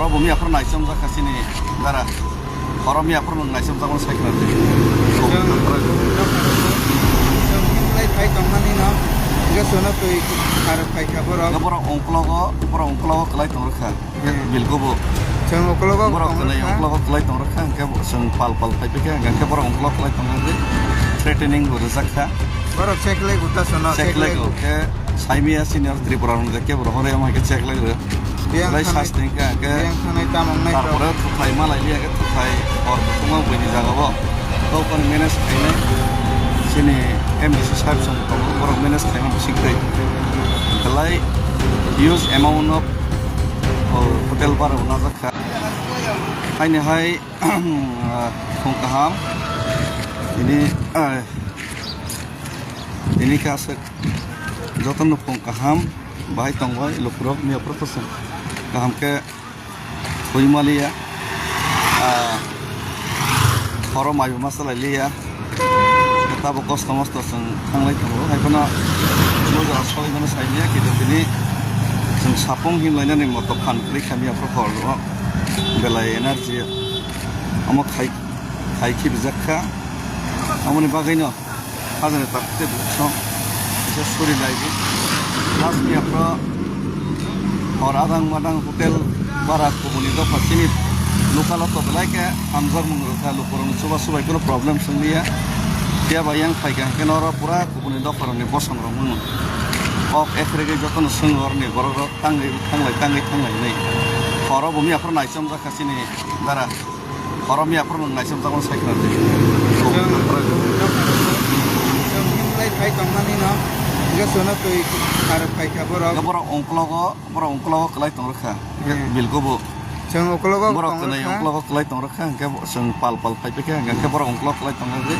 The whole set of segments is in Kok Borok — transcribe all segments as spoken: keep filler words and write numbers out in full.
Oro bo miya phuru naichomjak kha chini dara. Oro miya phuru nwng naichomjak mano sai khna di. Chwng, chwng himlai phai tongmani no, hwnkhe chwngno twi kharok phai kha borok. Borok ongklogo, borok ongklogo kwlai tong rwkha. Hmm. Bilkubo. Chwng ongklogo borok tong rwkha. Ongklogo kwlai tong rwkha, hwnkhe chwng pal pal phai phai kha, hwnkhe borok ongklogo kwlai tong rwkha, threatening bo rwjak kha. Borok check lai guta sono, check lai gu. Khe saimaya senior Tripura rok khe borok hore ama khe check lai rw. Belai sasti kha khe. Yang thanai tamang nai. Tarpore thuthai malai liya khe thuthai hor bwswkma buini jaga o. Tokon manage khainai. Chini M D C sahib song tongo, borok manage khaima bising twi. Belai huge amount of, oh, hotel bara unajak kha. Haini hai, ah, khung kaham. Ini, ah, ini khe aswk jotono khung kaham. Bahai tongbai lukurok miya phuru to chwng kaham khe thwi maliya. Ah, horo maibo ma chalai liya. Tabuk kosto mosto chwng thanglai tongo. Hai phano bo jora soi mano sai liya, kintu tini chwng sapung himlainani moto phan kwrwi kha miya phuru horo belai energy omo khai, khai khibijak kha. Amoni bagwino Hajani tak tei bukhuksong kisa suri nai di. Last ni aphro hor adang madang hotel bara kubuni dopha chini local o to belai khe hamjakmung rwkha, lukurokni chubachu bai kunu problem swng liya. Phiya ba yang phaikha hwnkhe noro pura kubuni dopharokni bosongrok mano. Kok ekregwi jotono swng horni borokrok tangwi thanglai tangwi thanglai hinwi. Horo bo miya phuru naichomjak kha chini dara. Oro miya phuru nwng naichomjak mano sai khna di. Chwng, chwng himlai phai tongmani no, hwnkhe chwngno twi kharok phai kha borok. Borok ongklogo, borok ongklogo kwlai tong rwkha. Hmm. Bilkubo. Chwng ongklogo borok tong rwkha. Ongklogo kwlai tong rwkha, hwnkhe chwng pal pal phai phai kha, hwnkhe borok ongklogo kwlai tong rwkha,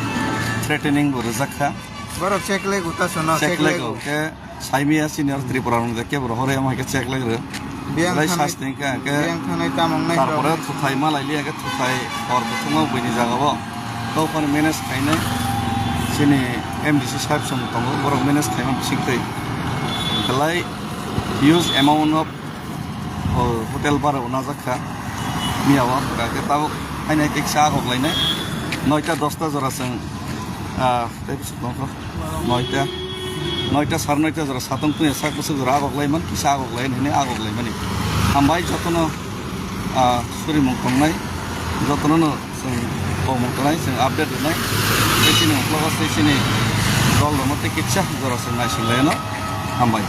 threatening bo rwjak kha. Borok check lai guta sono, check lai gu. Check lai gu, hwnkhe Saimaya senior Tripura rok khe borok hore ama khe check lai rw. Belai sasti kha khe. Biyang thanai tamang nai rok. Tarpore thuthai malai liya khe thuthai hor bwswkma buini jaga o. Tokon manage khainai chini M D C sahib song tongo, borok manage khaima bising twi. Belai huge amount of, oh, hotel bara unajak kha. Miya o hwnkha khe tabuk haino kisa agok lainai. Noita dosta jora chwng, ah, tei bwswk tongkha. Noita, noita, sare noita jora satong puya sak bwswk jora agok laiman, kisa agok lai hinwi agok laimani. Hambai jotono, ah, surimung tongnai, jotono no chwng tongmung tongnai, chwng update rwnai. Tei chini uklogo tei chini dol rokno tei kisa jora chwng naising lai no. Hambai.